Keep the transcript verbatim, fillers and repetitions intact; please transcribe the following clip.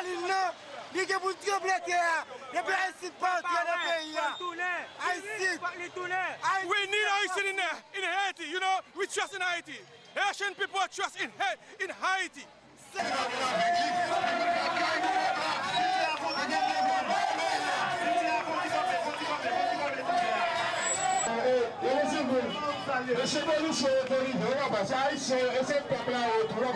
Li nan, li gen pou l tranble tè a. Depi Ayisyen pa antre nan peyi a. Ayisyen. Ayisyen. We need Haitian in, in Haiti, you know, we trust in Haiti. Haitian people trust in, Ha- in Haiti. Mesye Boliso yo te rive, yo pa pase Ayisyen yo, e se pèp la yo tou.